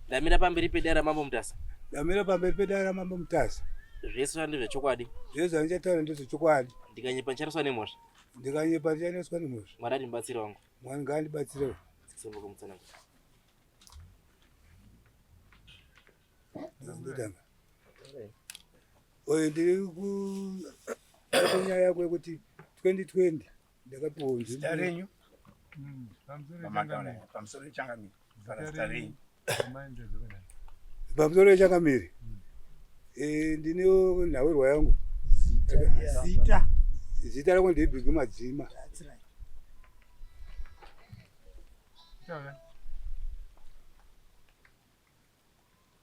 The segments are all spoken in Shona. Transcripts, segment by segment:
Ndamira pamberi pedare raMambo Mutasa. Ndamira pamberi pedare raMambo Mutasa. Zvese zvandezvechokwadi. Zvese zvandichataura ndezvechokwadi. Ndikanyepa ndichareswa nemhosva. Ndikanyepa ndichaneswa nemhosva. Mwari andibatsire wangu. Mwari ngaandibatsirewo. Simuka mutsanangura. Ndotanga. Oyo ndiri ku nyaya yako yekuti 2020 ndakapiwa nzvimbo. Zita renyu? Pamusoro yechangamire. Zita renyu. Pamusoro yechangamire. Eh, ndine nhaurwa yangu. Zita. Zita rangu ndibhigi madzima.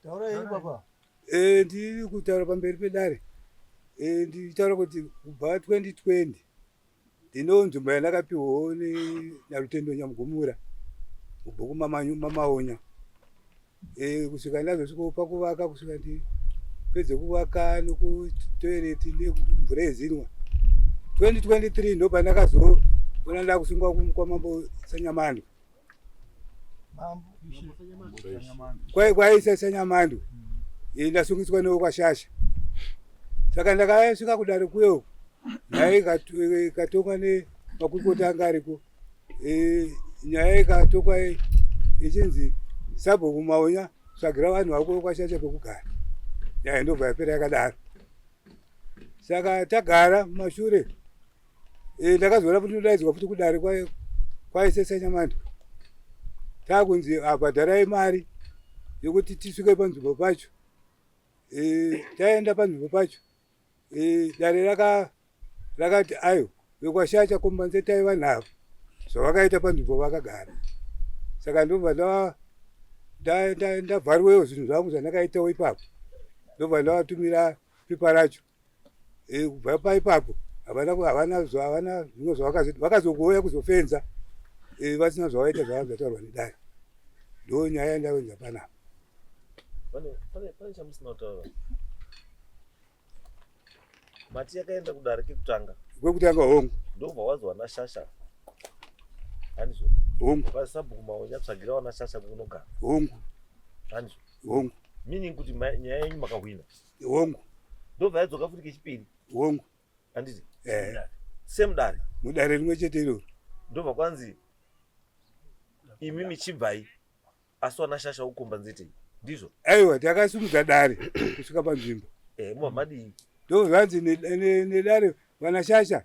Taura henyu baba. Eh, ndiri kutaura pamberi pedare. Eh, ndichitaura kuti kubva 2020 ndino nzvimbo yandakapiwawo naRutendo Nyamugumura mubhuku mamaonya. Eh, kusvika ndazosvikawo pakuvaka kusvika ndipedze kuvaka nekutoireti nemvura yezinwa. 2023 ndopandakazoona ndakusungwa kwamambo Sanyamandwe. Kwaisa Sanyamandwe. Eh, ndasungiswa newekwashasha. Saka ndakasvika kudare kuye uku nyaya ikatongwa nemakurukota anga ariko. Eh, nyaya ikatongwa ichinzi sabhuku Maonya tsvagira vanhu vako kwashasha pekugara. Nyaya ndobva yapera yakadaro. Saka tagara mumashure Eh, ndakazoona kuti ndodaidzwa futi kudare kwaise Sanyamandwe. Takunzi abhadharai mari yekuti tisvike panzvimbo pacho. Eh, taenda panzvimbo pacho. Eh, dare raka rakati ayo vekwashacha kombanzetai vanhu ava zvavakaita panzvimbo vakagara. Saka ndobva ndavhariwewo zvinhu zvangu zvandakaitawo ipapo. Ndobva ndavatumira pepa racho. Eh, kubva paipapo havana havana havana zvimwe zvavakazoita vakazongouya kuzofenza eh, vasina zvavaita zvava zvataurwa nedare ndo nyaya yandawenza panapa. Pane chamusina kutaura mati yakaenda kudare kekutanga kwekutanga hongu ndobva wazi wana shasha handizvo hongu pasabhuku maonya tsvagira wana shasha kunogara hongu handizvo hongu meaning kuti nyaya yenyu makahwina hongu ndobva yadzoka futi kechipiri hongu handiti eh. same dare mudare rimwe chete iroro ndobva kwanzi imi michibvai asi wana shasha ukomba nzete ndizvo aiwa takasimudza dare kusvika panzvimbo eh, muva madii ndozvanzi nedare vana shasha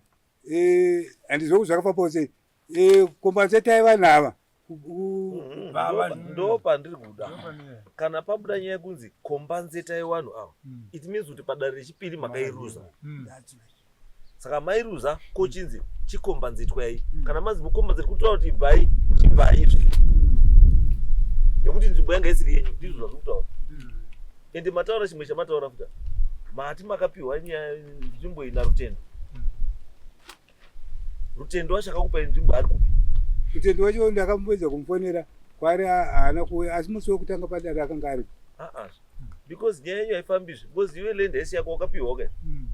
eh, handizvo zvakafambawo sei eh, kombanzetai vanhu ava mm-hmm. ndo pandiri kuda kana pabuda nyaya yekunzi kombanzetai vanhu ava mm. it means kuti padare rechipiri makairuza mm. saka mairuza kochinzi chikombanzetwai mm. kana manzi mukombanzeti kutaura kuti ibvai chibvai izvi nekuti nzvimbo yanga isiri yenyu ndizvo zvazviri kutaura ende mataura chimwe chamataura futa mati makapiwa nyaya nzvimbo iyi narutendo Rutendo wacho akakupai nzvimbo ari kupi? Rutendo wacho ndakamboedza kumufonera kwaari haana kuuya asi musi wekutanga padare akanga aripo. Ah ah. Because nyaya yenyu haifambizve because iwe land haisi yako wakapiwa okay. Hmm.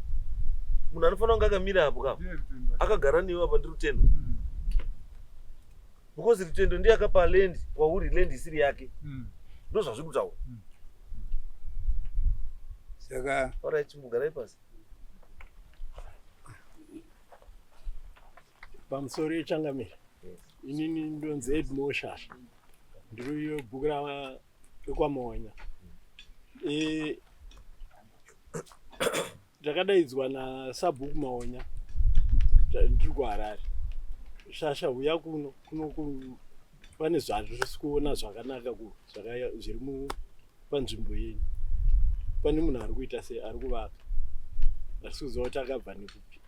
Munhu anofanira kunge akamira apo ka. Akagara newe apa ndi Rutendo. Hmm. Because Rutendo ndiye akapa land kwauri land isiri yake. Hmm. Ndozvazviri kutaura. Saka Alright, chimbogarai pasi. Pamusoro yechangamire, inini ndonzi Edmore Shasha, ndiri bhuku rekwaMonya. E, ndakadaidzwa nasabhuku Maonya ndiri kuHarare. Shasha huya kuno kuno pane zvatisi kuona zvakanaka zviri panzvimbo yenyu. Pane munhu ari kuita sei ari kuvaka, hatisi kuziva kuti akabva nekupi.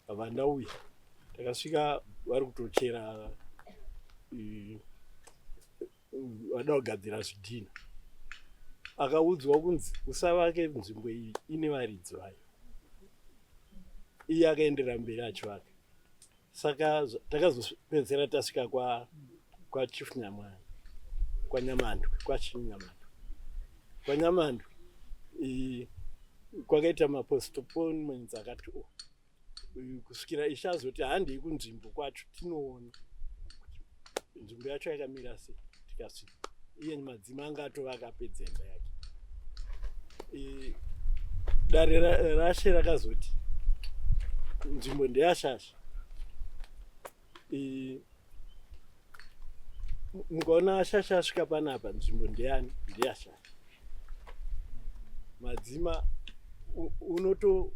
Abva ndauya takasvika vari kutochera vada kugadzira zvidhina. Akaudzwa kunzi usavake nzvimbo iyi ine varidzi vayo, iye akaenderera mberi achivaka. Saka takazopedzera tasvika kwa kwa Chief Nyamwani kwaNyamandwe kwaChief Nyamandwe kwaNyamandwe kwakaita mapostponements akati o kusvikira ishe azoti handei kunzvimbo kwacho tinoona kuti nzvimbo yacho yakamira sei tikasvika. Iye Madzima anga atova akapedza imba yake. Dare rashe rakazoti nzvimbo ndeyashasha. Mukaona shasha asvika panapa, nzvimbo ndeyani? Ndeyashasha. Madzima unoto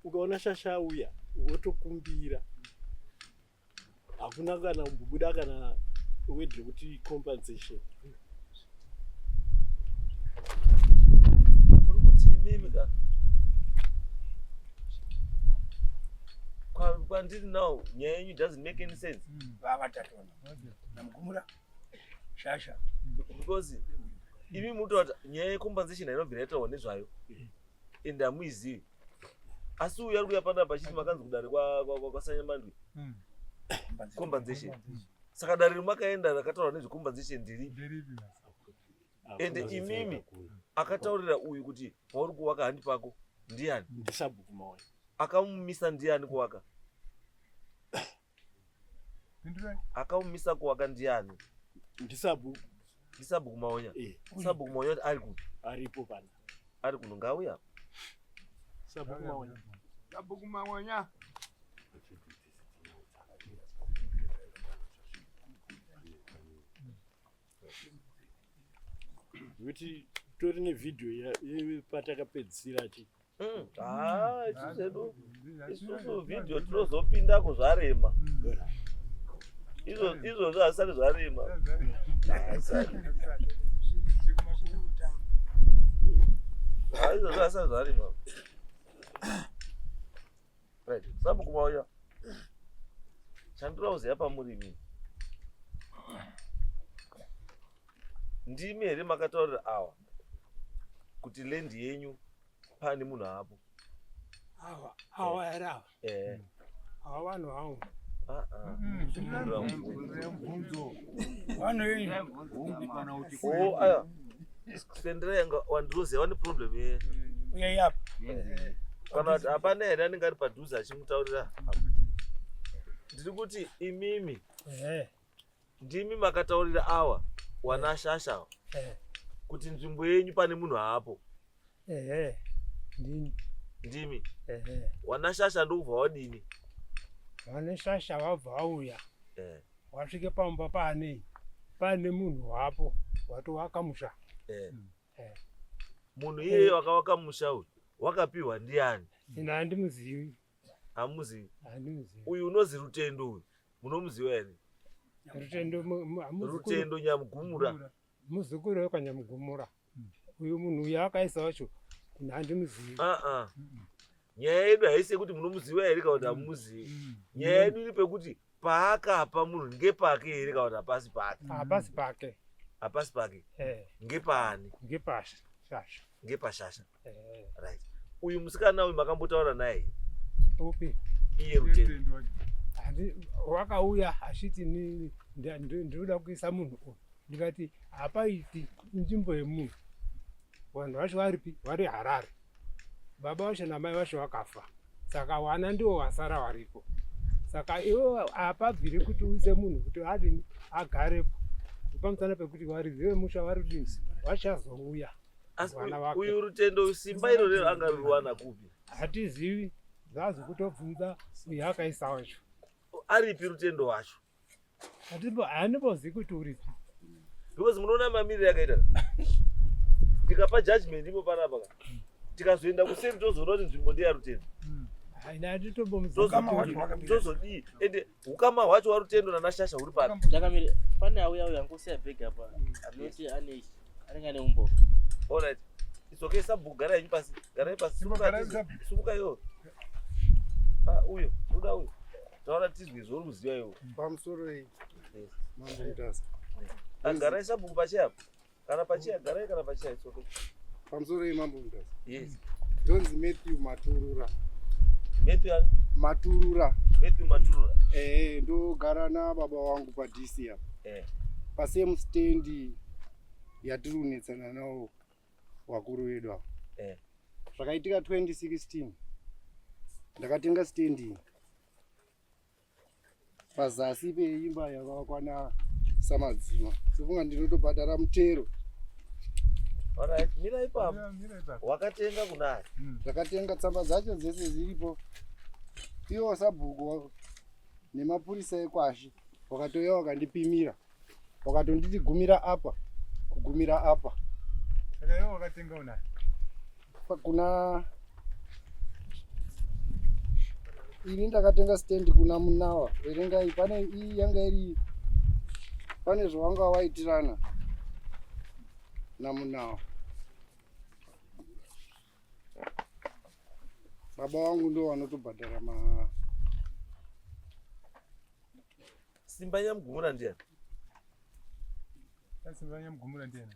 ukaona shasha auya wotokumbira, hakuna kana kumbobuda kana word rekuti compensation. Muri kuti imimi ka kwandiri now nyaya yenyu doesn't make any sense. Vavatatu namugumura shasha. Because imi mutoata nyaya yecompensation hainobvira yataurwa nezvayo, ende hamuizivi. Asi uyu ari kuuya panapa achiti makanzi kudare kwaSanyamandwi compensation. Saka dare remakaenda rakataura nezvecompensation ndiripi? Ende imimi akataurira uyu kuti pauri kuvaka handi pako ndiani? Ndisabhuku Maoya. Akamumisa ndiani kuvaka? Akamumisa kuvaka ndiani? Ndisabhuku. Ndisabhuku Maonya? Eh. Sabhuku Maonya kuti ari kupi? Aripo pana. Ari kuno, ngauya. Sabhuku Maonya. Sabhuku Maonya. Nekuti tori nevhidhiyo yepatakapedzisira chi Ah, isusu hedu, isusu vhidhiyo tinozopindako zvarema. Izvozvo hazvisati zvarema. Hazvisati. Ah, izvozvo hazvisati zvarema. Right, sabhuku Mauya, chandinoda kuziva pamuri imini, ndimi here makataurira awa kuti land yenyu pane munhu apo? Awa, awa here awa? Eh. Awa vanhu vangu. Ah, ah. Mubvunzo vanhu venyu. Oh, aya senderai yanga wandinoziva vane problem ye Uyai apa. Kana kuti hapana here anenge ari padhuze achimutaurira? Ndiri kuti imimi ndimi makataurira awa wana shasha awa kuti nzvimbo yenyu pane munhu haapo? Ehe, ndini. Ndimi? Ehe. Wana shasha ndokubva wadini? Vane shasha vabva vauya, wasvike pamba pane munhu wapo watovaka musha. Munhu iyeye wakavaka musha uyu wakapiwa ndiani? Ina handimuzivi. Hamuzivi? Handimuzivi. Uyu unozi Rutendo uyu munomuziva here? Rutendo Rutendo Nyamugumura. Muzukuru wekwaNyamugumura uyu. Munhu uyu akaisa wacho ina handimuzivi. Ah, ah. Nyaya yedu haisi yekuti munomuziva here kana kuti hamumuzivi. Nyaya yedu iri pekuti paakapa munhu ngepake here kana kuti hapasi pake? Hapasi pake. Hapasi pake? Eh. Ngepaani? Ngepashasha. Ngepashasha. Eh. Right, uyu musikana uyu makambotaura naye here? Upi? Iye Rutendo. Wakauya achiti ndinoda kuisa munhu uyu, ndikati hapaiti, inzvimbo yemunhu, vanhu vacho varipi? Vari Harare. Baba vacho namai vacho vakafa, saka wana ndiwo wasara waripo. Saka iwe hapabviri kuti uise munhu kuti adini, agarepo, pamusana pekuti varidzi vemusha vari kudini, vachazouya. Asi Vana vake. Uyu Rutendo uyu, simba iro rero angariwana kupi? Hatizivi, zvazi kutobvunza uyu akaisa wacho. Aripi Rutendo wacho? Handimbozivi kuti uripi. Because munoona mamiriro akaita, ndikapa judgment ipo panapa ka, tikazoenda kuseri tozoona kuti nzvimbo ndeyaRutendo. Haina, handitombomuzivi. Ukama hwacho hwakamira. Tozodii? Ende ukama hwacho waRutendo nanaShasha huri papi? Ndakamire pane auya uya angosiya bhegi apa, anoti ane anenge ane umbo. Alright, it's okay. Sabhuku, garai henyu pasi, garai pasi. Sumuka. Garai. Sumuka iwo. Ah, uyo ruda uyo, taura tizwe zvauri kuziva iwo. Pamusoro iyi, Mambo Mutasa. Ah, garai sabhuku pacheya apo, kana pacheya garai, kana pacheya, it's okay. Pamusoro iyi, Mambo Mutasa. Yes. Ndonzi Matthew Maturura. Matthew ani? Maturura. Matthew Maturura. Ehe, ndogara nababa wangu paDC apa, pasame stand yatiri kunetsana nawo vakuru vedu ava. Zvakaitika 2016, ndakatenga stand iyi pazasi peimba yakavakwa. Samadzima. Sofunga ndinotobhadhara mutero. Alright, mira ipapo. Wakatenga kunani? Ndakatenga tsamba dzacho dzese dziripo. Iwo sabhuku nemapurisa ekwashe wakatouya wakandipimira. Wakatonditi gumira apa, kugumira apa. Saka iwe wakatenga unani? Kuna ini ndakatenga stand kuna Munawa. Verengai pane iyi yanga iri pane zvawanga waitirana naMunawa. Baba vangu ndo vanotobhadhara ma Simba Nyamugumura ndiyani? Simba Nyamugumura ndiyani?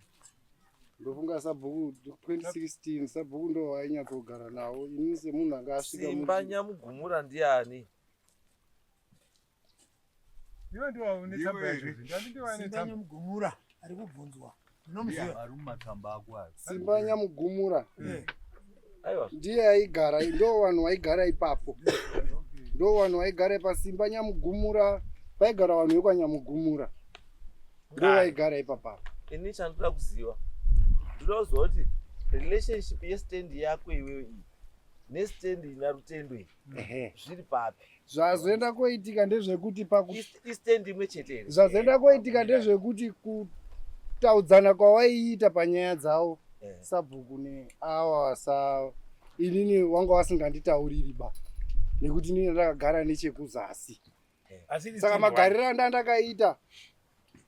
Ndofunga sabhuku 2016 sabhuku ndo wainyatsogara nawo ini semunhu anga asvika Simba Nyamugumura ndiyani? Iwe ndiwo une tsamba yacho. Ndani ndiwo ane Simba tsamba. Nyamugumura ari kubvunzwa. Ndinomuziva. Ari mumatsamba ako ayo. Simba Nyamugumura Aiwa. ndiye aigara ndo vanhu vaigara ipapo ndo vanhu vaigara paSimba Nyamugumura paigara vanhu vekwaNyamugumura ndo vaigara ipapapa. Ini chandoda kuziva. Ndoda kuziva kuti relationship yestand yako iwewe iyi nestand ina Rutendo iyi zviri papi? Zvazoenda koitika ndezvekuti paku Istand imwe chete here? Zvazoenda koitika ndezvekuti kutaudzana kwawaiita panyaya dzavo sabhuku neawa sa inini wanga wasinganditauriri ba nekuti inini ndakagara nechekuzasi. Saka magariro andandakaita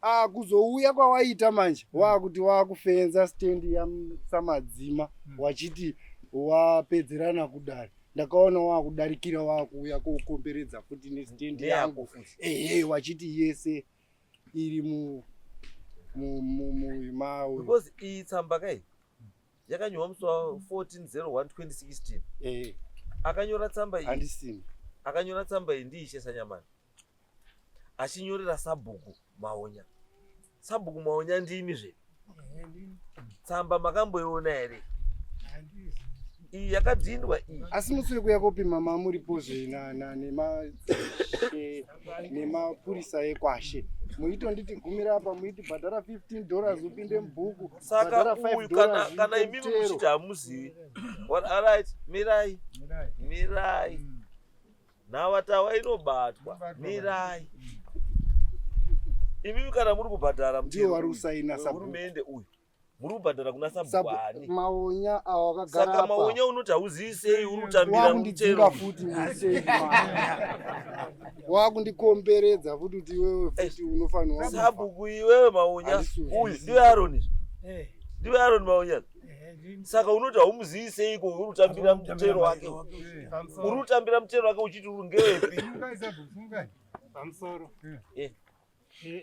akuzouya kwawaita manje wakuti wakufenza stand yaSamadzima wachiti wapedzerana kudare ndakaona wakudarikira wakuuya kokomberedza futi nestand yangu ehe wachiti yese iri mu mu Because iyi tsamba kai yakanyorwa musi wa 1401 2016. Akanyora tsamba iyi. Handisini. Akanyora tsamba iyi ndiIshe Sanyamani. Achinyorera sabhuku Maonya. Sabhuku Maonya ndimi zve. Tsamba makamboiona here? Iyi yakadhindwa iyi. Asi musi wekuuya kopima mamuripozve nemapurisa ekwashe muitonditi gumira apa muiti bhadhara 15 dollars upinde mubhuku Saka bhadhara 5 uyu kana dollars kana uite imimi mutero. muchiti hamuzivi. Well, alright, mirai. Mirai. Nhawatawa inobatwa. Mirai. Imimi kana muri kubhadhara Ndiwo vari kusaina sabhuku. hurumende uyu. Muri kubhadhara kuna sabhuku ani? Maonya awo akagara Saka apa. Maonya unoti hauzivi sei uri kutambira Wakundidzinga mutero. futi musei wakundikomberedza futi kuti iwewe futi unofanirwa kufa. Sabhuku iwewe Maonya Handisi uyu ndiwe Aroni. Ndiwe Aroni Maonya. Saka unoti haumuzivi seiko uri kutambira mutero wake. Uri kutambira mutero wake uchiti uri ngewepi? Sungai sabhuku, sungai. Pamusoro.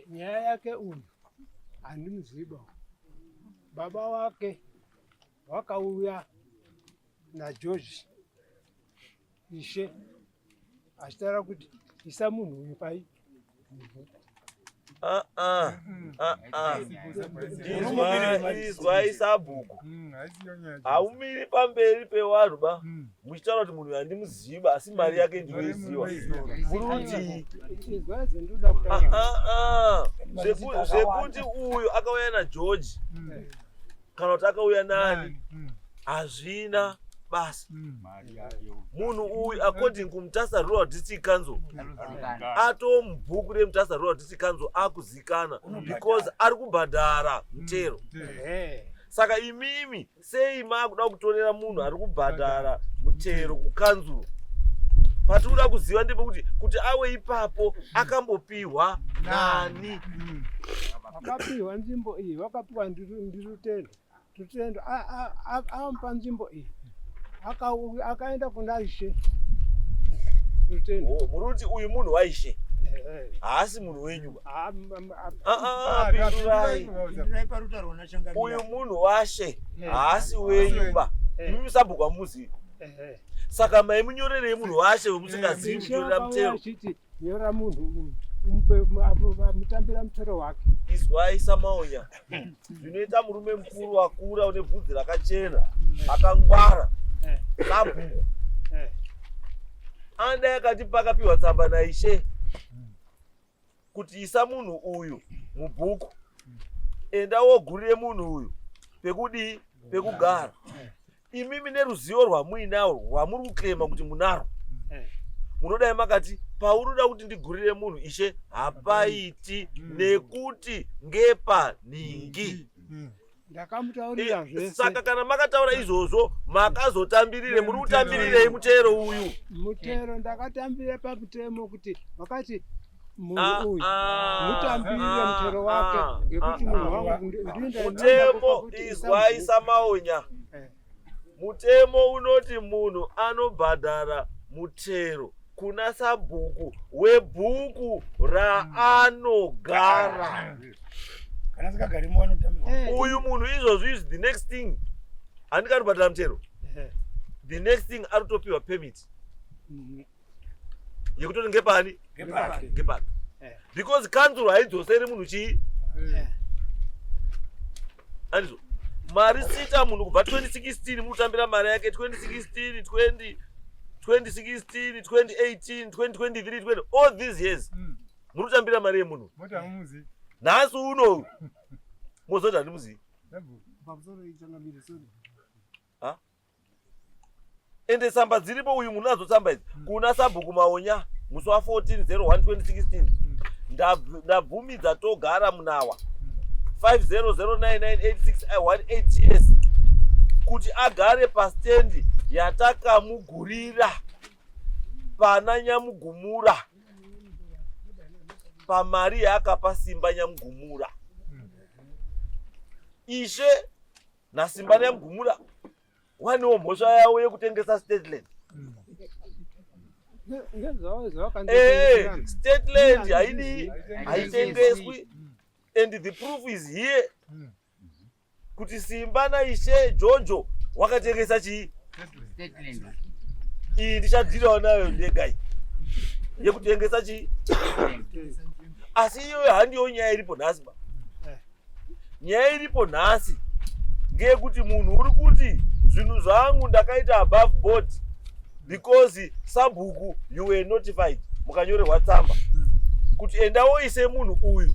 Nyaya yake uyu handimuziva. Baba wake wakauya naGeorge Ishe achitaura kuti isa munhu uyu pai. Ah, ah, ah, ah. Izwai sabhuku. Haumiri pamberi pevanhu ba muchitaura kuti munhu handimuziva asi mari yake ndinoiziva. Muri kuti Izwai zvendinoda kutaura. Ah, ah. Zvekuti uyu akauya naGeorge kana kuti akauya nani hazvina basa. Munhu uyu according kuMutasa Rural District Council atoo mubhuku reMutasa Rural District Council akuzikana because ari kubhadhara mutero. Saka imimi sei makuda kutorera munhu ari kubhadhara mutero kukanzuro? Patinoda kuziva ndepekuti kuti awe ipapo akambopiwa nani? Vakapiwa nzvimbo iyi vakapiwa ndiRutendo. Rutendo amupa nzvimbo iyi akaenda kuna Ishe Rutendo. Oh, muri kuti uyu munhu waIshe haasi munhu wenyu ba? Pindurai. Uyu munhu washe haasi wenyu ba? Imi sabhuku hamuzivi. Saka maimunyorerei munhu washe wemusingazivi Ishe kutorera akauya mutero? achiti nyora munhu uyu umupe mutambira mutero wake. Izwai Samaonya, zvinoita murume mukuru akura une bvudzi rakachena akangwara sabhuku anodai akati pakapiwa tsamba naIshe kuti isa munhu uyu mubhuku enda wogurire munhu uyu pekudii pekugara imimi neruzivo rwamuinarwo rwamuri kuklema kuti munarwo munodai makati paunoda kuti ndigurire munhu ishe hapaiti nekuti ngepanhingi Ndakamutaurira zvese. Saka kana makataura izvozvo makazotambirire muri kutambirirei mutero uyu? Mutero ndakatambira pamutemo kuti wakati munhu Ah, uyu ah, mutambirire ah, mutero wake ah, ngekuti ah, munhu ah. wangu ndinda Mutemo izwai samaonya. Mutemo unoti munhu anobhadhara mutero kuna sabhuku webhuku raanogara. Kana asikagarimo anotambirwa. Uyu munhu izvozvi is the next thing handikari kubhadhara mutero. The next thing ari kutopiwa permit yekutoti ngepani Ngepake. ngepake because kanzuro haidzoseri munhu chii andizvo mari sita munhu kubva 2016 muri kutambira mari yake 2016 20 2016 2018 2023 20 all these years muri kutambira mari yemunhu Moti hamuzivi. nhasi uno mozoti handimuzivi Pamusoro ichangamire sorry. Ha? Ende tsamba dziripo uyu munhu nadzo tsamba idzi kuna sabhuku Maonya musi wa 14 01 2016 ndabvumidza togara munawa 500998618 s kuti agare pastendi yatakamugurira pana Nyamugumura pamari yaakapa Simba Nyamugumura. Ishe naSimba Nyamugumura wanewo mhosva yavo yekutengesa state land. State land haidi haitengeswi and the proof is here kuti Simba naIshe Jojo wakatengesa chii iyi ndichadhirawo nayo ndega iyi yekutengesa chii asi iyoyo handiyo nyaya iripo nhasi ba nyaya iripo nhasi ngeyekuti munhu uri kuti zvinhu zvangu ndakaita above board because sabhuku you were notified mukanyorerwa tsamba kuti enda woise munhu uyu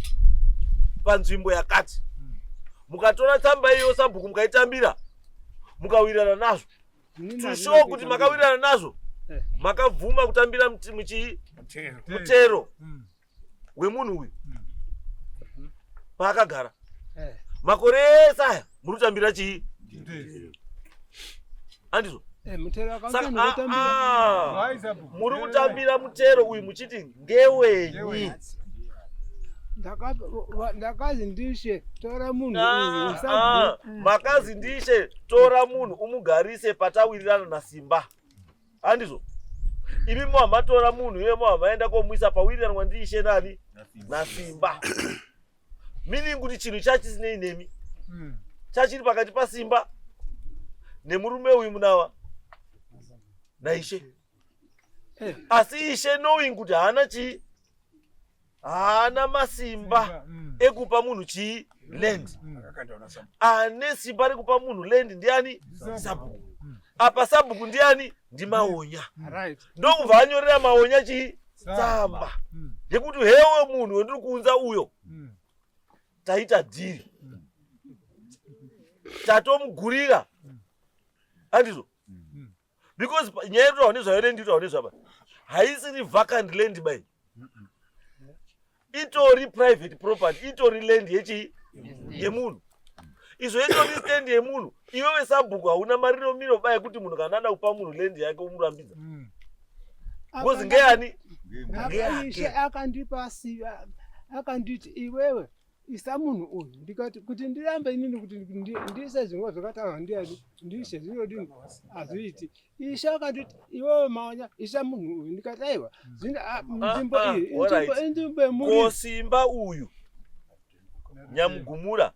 panzvimbo yakati mukatora tsamba iyo sabhuku mukaitambira mukawirirana nazvo to show kuti makawirirana nazvo makabvuma kutambira muchii mutero wemunhu uyu paakagara makore ese aya muri kutambira chii andizvo Mutero Saka, muri kutambira mutero uyu muchiti ngewenyi Ndakazi ndishe tora munhu uyu Makazi ndishe tora munhu umugarise patawirirana naSimba handizvo imi mohamatora munhu iye mohamaenda komuisa pawiriranwa ndiishe nani naSimba meaning kuti chinhu chachisinei nemi chachiri pakati paSimba nemurume uyu munawa naishe asi ishe knowing kuti haana chii haana masimba ekupa munhu chii land ane simba rekupa munhu land ndiani sabhuku apa sabhuku ndiani ndiMaonya ndokubva anyorera Maonya chii tsamba yekuti hewe munhu wendiri kuunza uyo taita dhiri tatomugurira handizvo because nyaya yekutaura nezvayo nenditaura nezvapa haisiri vacant land bai itori private property itori land yechii yemunhu izvo itori stand yemunhu iwewe sabhuku hauna mariro ba yekuti munhu kana ada kupa munhu land yake umurambidza because ngeyani Ishe akandipa siya akanditi iwewe isa munhu uyu ndikati kuti ndirambe inini kuti ndiise zvingwa zvakataurwa ndiani ndishe zvinodini hazviiti ishe akanditi iwewe Maonya isa munhu uyu ndikati aiwa nzvimbo iyi inzvimbo yemuridzi Kosimba uyu Nyamugumura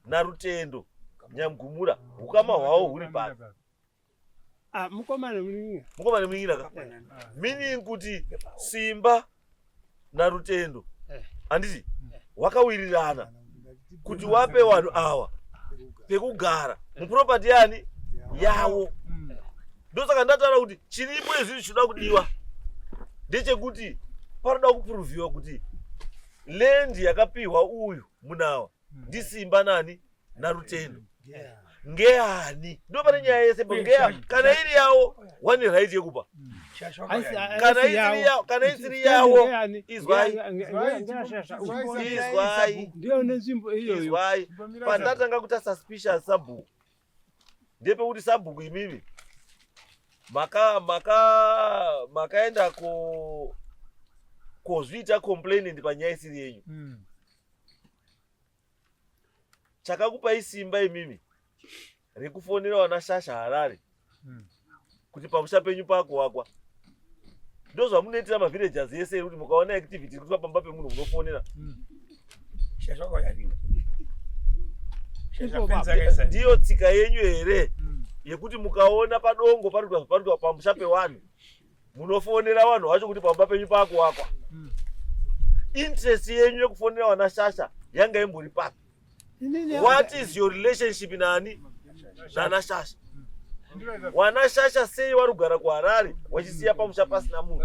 naRutendo Nyamugumura ukama hwavo huri papi? Mukomana munin'ina. Mukomana munin'ina ka meaning kuti Simba naRutendo handiti wakawirirana kuti wape vanhu ava pekugara muproperty yani yavo ndosaka ndataura kuti chiripo izvizvi chinoda kudiwa ndechekuti panoda kupuruvhiwa kuti Land yakapiwa uyu Munawa ndiSimba nani naRutendo ngeani ndo pane nyaya yese ngeya kana iri yawo wane right yekupa kana isiri yawo kana isiri yawo izwai izwai ndiyo nenzvimbo iyoyo izwai pandatanga kuita suspicious sabhuku ndepekuti sabhuku imimi maka maka makaenda ko kozviita complainant panyaya isiri yenyu Chakakupai simba imimi rekufonera wana Shasha Harare kuti pamusha penyu pakuwakwa. Ndozvamunoitira mavillagers ese here kuti mukaona activity iri kuitwa pamba pemunhu munofonera. Ndiyo tsika yenyu here yekuti mukaona padongo pari kuitwa pamusha pewanhu munofonera vanhu vacho kuti pamba penyu pakuwakwa interest yenyu yekufonera vana shasha yanga imbori papi what is your relationship nani nana shasha wana shasha sei vari kugara kuharare wachisiya pamusha pasina munhu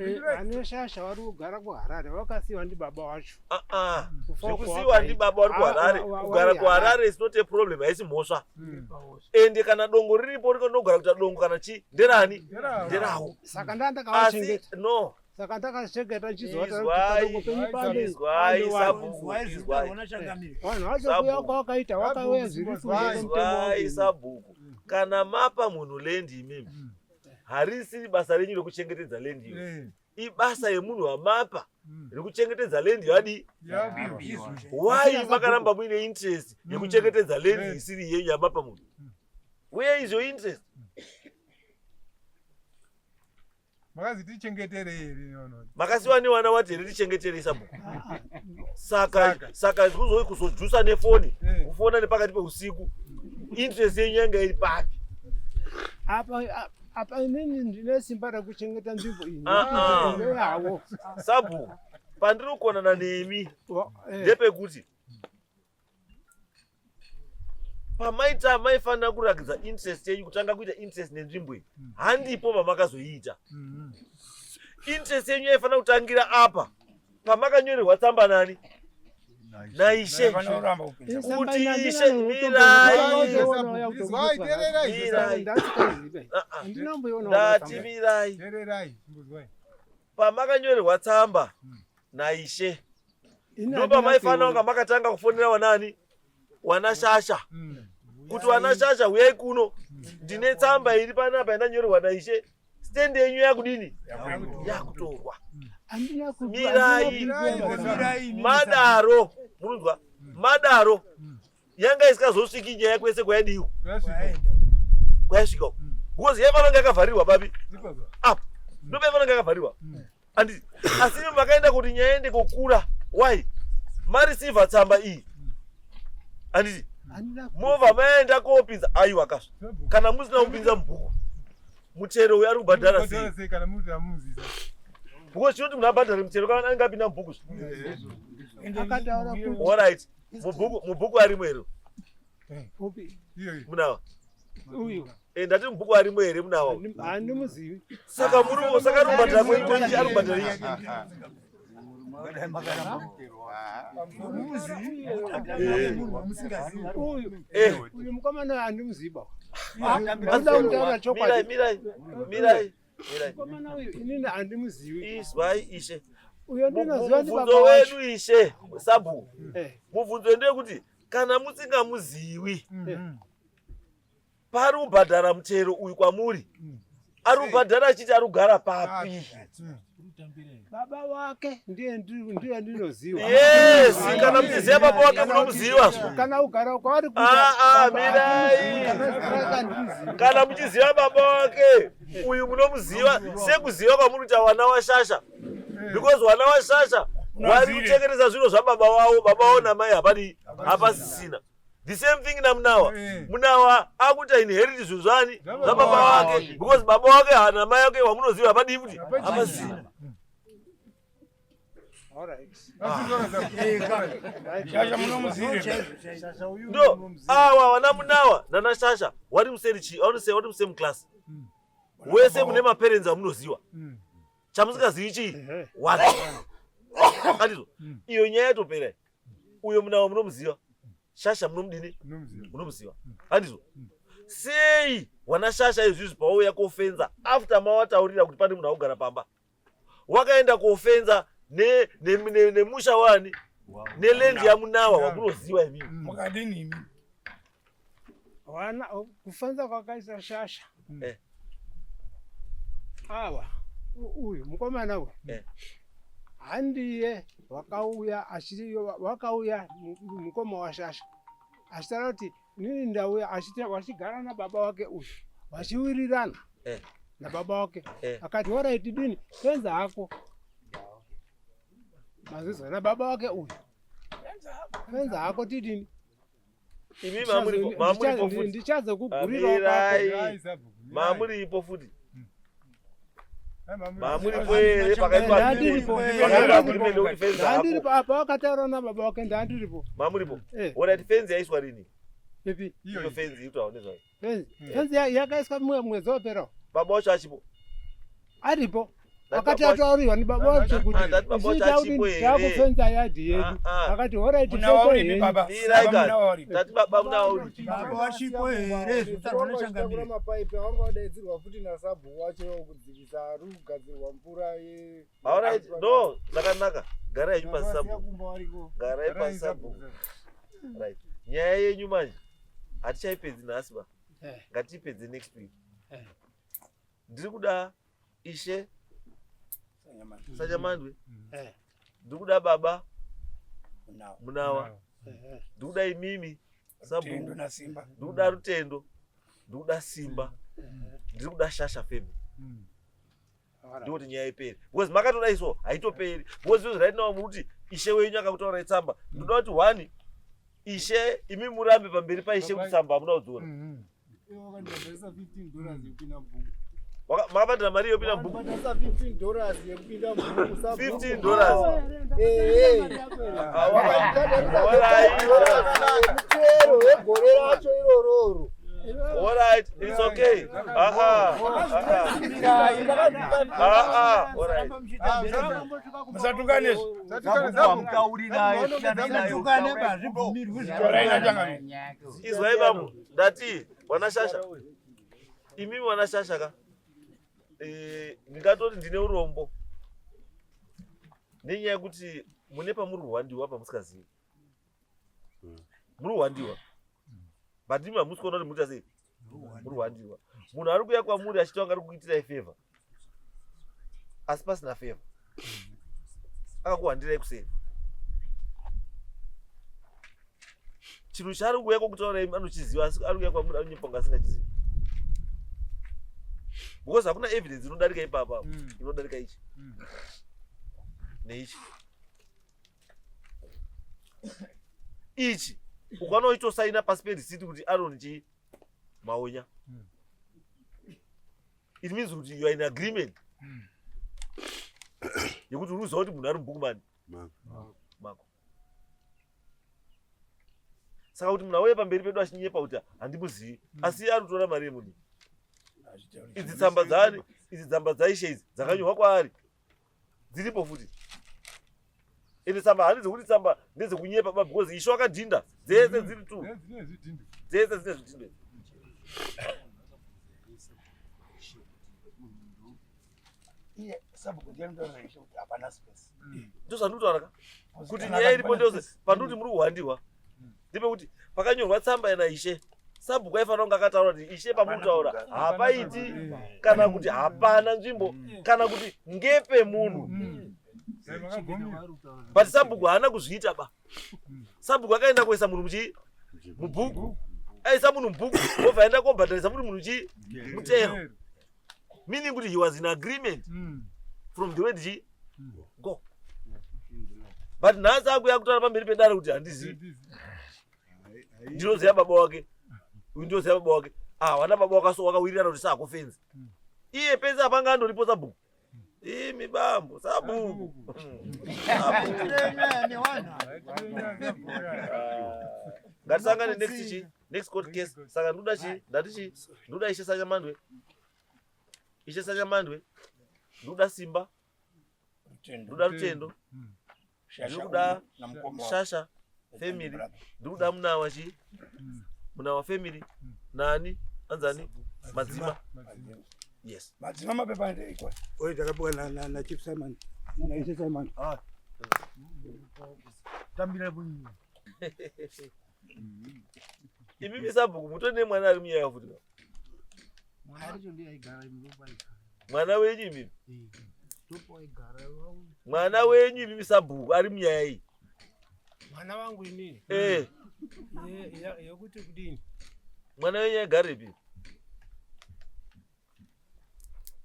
Eh, ane shasha vari kugara kuharare vakasiiwa ndibaba wacho ah, ah. Zvekusiiwa ndibaba vari kuharare ah, kugara kuharare is not a problem haisi mhosva ende kana dongo riripo rinogara kuita dongo kana chii nderani nderawo saka ndandakavachengeta no saka ndakachengeta nchizovaizwai sabhuku izwai vanhu vacho kuya kwavakaita vakauya zviri izwai sabhuku kana mapa munhu lendi imimi harisiri basa renyu rekuchengetedza land iyo eh. ibasa yemunhu wamapa rekuchengetedza land yadii why makaramba muine interest yekuchengetedza land eh. isiri yenyu yamapa munhu where is your interest makazi tichengetere here makasiwa newana wati here tichengetere sabhuku saka saka kuzojusa nefoni eh. kufona nepakati peusiku interest yenyu yanga iri papi apa apa inini ndine simba rekuchengeta nzvimbo iyi ah, ah. ndeyawo sabhuku pandiri kukonana nemi eh. ndepekuti pamaita maifanira kurakidza interest yenyu kutanga kuita interest nenzvimbo iyi handipo pamakazoiita interest yenyu yaifanira kutangira apa pamakanyorerwa tsamba nani naishe kuti ishe mirai mirai Ah, ah. ndati mirai pamakanyorerwa tsamba naishe ndopamaifanira kunga makatanga kufonera wanani wana shasha kuti wana shasha huyai kuno ndine tsamba iri panapa yandanyorerwa naishe stand yenyu yakudini yakutorwa mirai madaro munonzwa madaro yanga isikazosviki nyaya kwese kwayadiwa kwayasvika because yaifanira kunge yakavharirwa papi apa ndopaifanira kunge yakavharirwa anditi asi imi makaenda kuti nyaya ende kokura why mareceiver tsamba iyi anditi mova maenda kopinza aiwa kasva kana musina kupinza mubhuku mutero uyo ari kubhadhara sei because chinoti munhu abhadhare mutero kana anenge apinda mubhuku orit mubhuku arimo here munawa uyu eh, ndati mubhuku arimo here munawa handimuzivi saka muri saka ari kubhadhara kweikoichi ari kubhadhara ichi eh. uyu mukomana handimuzivi baba mirai mirai mirai Mukomana uyu inini handimuzivi. Izwai ishe. Uyo ndinoziva ndi baba wedu ishe sabhuku. Eh. Mubvunzo ndeyekuti kana musingamuziwi eh. pari kubhadhara mutero uyu kwamuri mm. ari kubhadhara achiti ari kugara papi? Baba wake ndiye ndiye ndinoziva. Yes, kana muchiziva baba wake munomuziva. Kana ugara kwaari kuita. Ah ah, mirai. Kana muchiziva baba wake uyu munomuziva sekuziva kwamuri kuita wana washasha. Because wana washasha wari kuchekeresa zviro zvababa wavo, baba wavo namai hapadi hapasisina. The same thing naMunawa. Eh. Munawa akuita inherit zvinhu zvani zvababa wake because baba wake hana mai wake wamunoziva hapadii futi hapasisina. No, awa wana Munawa nana Shasha wari museri chi, wari museri wari musame class. Wese mune maparents amunoziwa. Chamusingazivi chii? One. Andizvo. Iyo nyaya yatopera. Uyo munawa munomuziva. Shasha munomudini? Munomuziva. Handizvo. Sei wana shasha izvizvi pawauya kofenza after mawataurira kuti pane munhu akugara pamba. Wakaenda kofenza nemusha ne, ne, ne wani neland yamunawa wamunoziva imimi. Makadini imi? Wana kufenza kwakaisa shasha. Awa uyu mukomana uyu. Handiye wakauya achi wakauya mukoma washasha. Achitaura kuti nini ndauya achiti wachigara nababa wake uyu. Vachiwirirana. Nababa wake. Akati alright dini fenza hako. Mazizwa nababa wake uyu. Fenza hako tidini. Imi mamuripo mamuripo futi. Ndichazokugurira kwako. Mamuripo futi. Mamuripo here pakaitwa agreement yekuti fenzi hako. Ndandiripo apa wakataura nababa wake ndandiripo. Mamuripo. Alright fenzi yaiswa rini? Ipi? Iyo fenzi itaura nezvayo. Fenzi. Fenzi yakaiswa mwedzi wapera. Baba wacho achipo. Aripo. Akati ataurirwa ni baba wacho kuti takufenza yadhi yedu. Akati alright fenza yenyu. Tati baba munauri. Baba wachipo here zvotaurwa nechangamire. Mapaipi awanga wadaidzirwa futi nasabhuku wacho kudzivisa ari kugadzirwa mvura ye. Alright, no, zvakanaka. Garai pasabhuku. Garai pasabhuku. Right. Nyaya yenyu manje hatichaipedzi nhasi ba. Ngatiipedze next week. Ndiri kuda Ishe Sanyamandwe. Ndiri kuda baba Munawa. Ndiri kuda imimi sabhuku. Ndiri kuda Rutendo. Ndiri kuda Simba. Ndiri kuda Shasha family. Ndikuti nyaya iperi. Because makatoda iso haitoperi. Because izvo right now muri kuti ishe wenyu akakutaurai tsamba. Ndinoda kuti one ishe imi murambe pamberi paishe kuti tsamba hamuna kudziona. Makabhadhara mari yekupinda mubhuku? $15 yekupinda mubhuku. $15. Mutero wegore racho irororo. All right, it's okay. Aha. Aha. All right. Musatukane. Musatukane bazvibvumirwi. Izwai bambo, ndati wana shasha. Imimi wana shasha ka. Ndingatoti ndine urombo. Nenyaya yekuti mune pamuri kuhwandiwa pamusikazivi. Muri kuhwandiwa. But imi hamusi kuona kuti muri sei? Muri kuhwandiwa. Munhu ari kuuya kwamuri achiti wanga ari kukuitirai favor. Asi pasina favor. Akakuhwandirai kuseri. Chinhu chaari kuuya kwakutaurai anochiziva asi ari kuuya kwamuri anonyepa kunge asingachizivi. Because hakuna evidence inodarika ipapa, inodarika ichi. Neichi. Ichi ukaona uchitosaina pasi perisiti kuti Aaron chii Maonya. It means kuti you are in agreement. Yekuti uri kuziva kuti munhu ari mubhuku mani? Mako. Saka kuti munhu auye pamberi pedu achinyepa kuti handimuzivi asi ari kutora mari yemunhu. Idzi tsamba dzaani? Idzi tsamba dzaishe idzi dzakanyorwa kwaari. Dziripo futi. Ende tsamba handi dzekuti tsamba ndedzekunyepa ba because ishe wakadhinda dzese dziri tu. Dzese dzine zvidhindo. Iye sabhuku ndiye anotaura ishe kuti hapana space. Ndozvandinotaura ka. Kuti nyaya iripo ndeyose pandikuti muri kuhwandirwa. Ndepekuti pakanyorwa tsamba yana ishe. Sabhuku aifanira kunge akataura kuti ishe pamuri kutaura hapaiti kana kuti hapana nzvimbo kana kuti ngepe munhu. But sabhuku haana kuzviita ba. Sabhuku akaenda kuisa munhu muchi mubhuku. Aisa munhu mubhuku obva aenda kobhadharisa futi munhu chi mutero. Meaning kuti he was in agreement from the word chi go. But nhasi akuya kutaura pamberi pedare kuti handizivi. Ndinoziva baba wake. Uyu ndinoziva baba wake. Ah, wana baba wakaso wakawirirana kuti sako fenzi. Iye pese apanga andoripo sabhuku. Imi bambo sabhuku. Ngatisangane next chi next court case. Saka ndoda chi ndati chi ndoda Ishe Sanyamandwe. Ishe Sanyamandwe. Ndoda Simba. Ndikuda Rutendo. Ndikuda Shasha family. Ndikuda Munawa chi? Munawa family. Nani? Anzani? Madzima. Yes. Madzima mapepa ndeikwa. Oye takapiwa na Chief Simon. Na Ishe Simon. Ah. Tambira bunyi. Imimi sabhuku mutori nemwana ari munyaya futi. Mwana wenyu imimi. Mwana wenyu imimi sabhuku ari munyaya iyi. Mwana wangu inini. Eh. Yekuti kudini? Mwana wenyu aigarepi?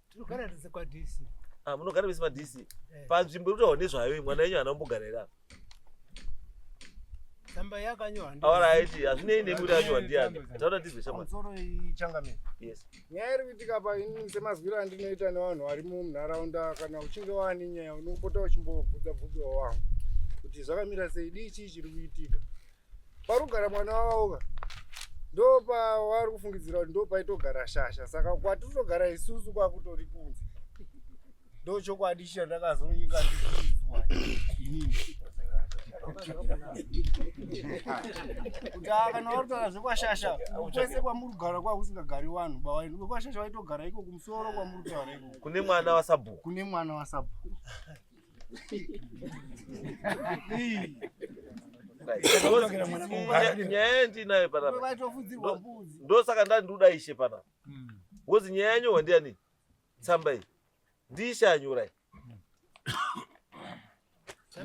Tinogara tese kwaDC. Ah, munogara vese paDC. Eh. Panzvimbo iri kutaurwa nezvayo mwana wenyu haana kumbogara here apa? Tsamba yakanyorwa ndi. Alright, hazvinei nemi kuti anyorwa ndiani. Taura ndizwe shamwari. Pamusoro ichangamire. Yes. Nyaya iri kuitika apa ini semazwiro andinoita nevanhu vari munharaunda kana uchinge waane nyaya unopota uchimbobvunza bvunza wangu kuti zvakamira sei dii chii chiri kuitika. Parugara mwana wavo ka ndopavari kufungidzira kuti ndopaitogara shasha saka kwatitogara isusu kwakutori kunze. Ndochokwadi chandakazonyika ndichizwa inini. Kuti aa kana vari kutaura zvekwashasha kwese kwamuri kugara kwakusingagari vanhu ba kwashasha vaitogara iko kumusoro kwamuri kutaura iko. Kune mwana wasabhuku. Kune mwana wasabhuku. Nyaya yandinayo panapa. Vaitofudzirwa mbudzi. Ndosaka ndati ndikuda ishe panapa. Ngozi nyaya yanyorwa ndiani? Tsamba iyi. Ndiishe anyora iyi.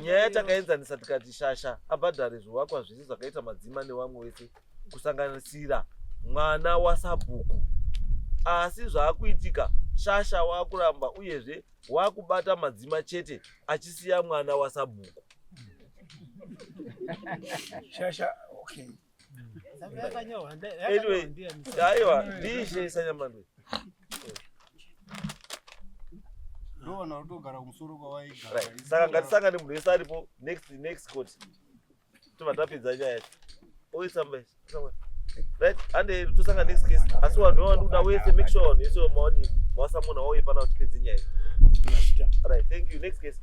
Nyaya takaenzanisa tikati shasha abhadhare zvivakwa zvese zvakaita madzima nevamwe wese kusanganisira mwana wasabhuku. Asi zvaakuitika shasha wakuramba uyezve wakubata madzima chete achisiya mwana wasabhuku. Shasha, okay. Anyway, aiwa ndiishe sanyamandwe. Ndovanhu vari kutogara kumusoro kwavaigara. Right. Saka ngatisangane munhu wese aripo next next court. Tobva tapedza nyaya yacho. Oisamba isamba. Right, ande tosanga next case. Asi vanhu vavanoda wese make sure vanhu vese mawadii mawasamona wauye pana kuti tipedze nyaya. Right, thank you. Next case.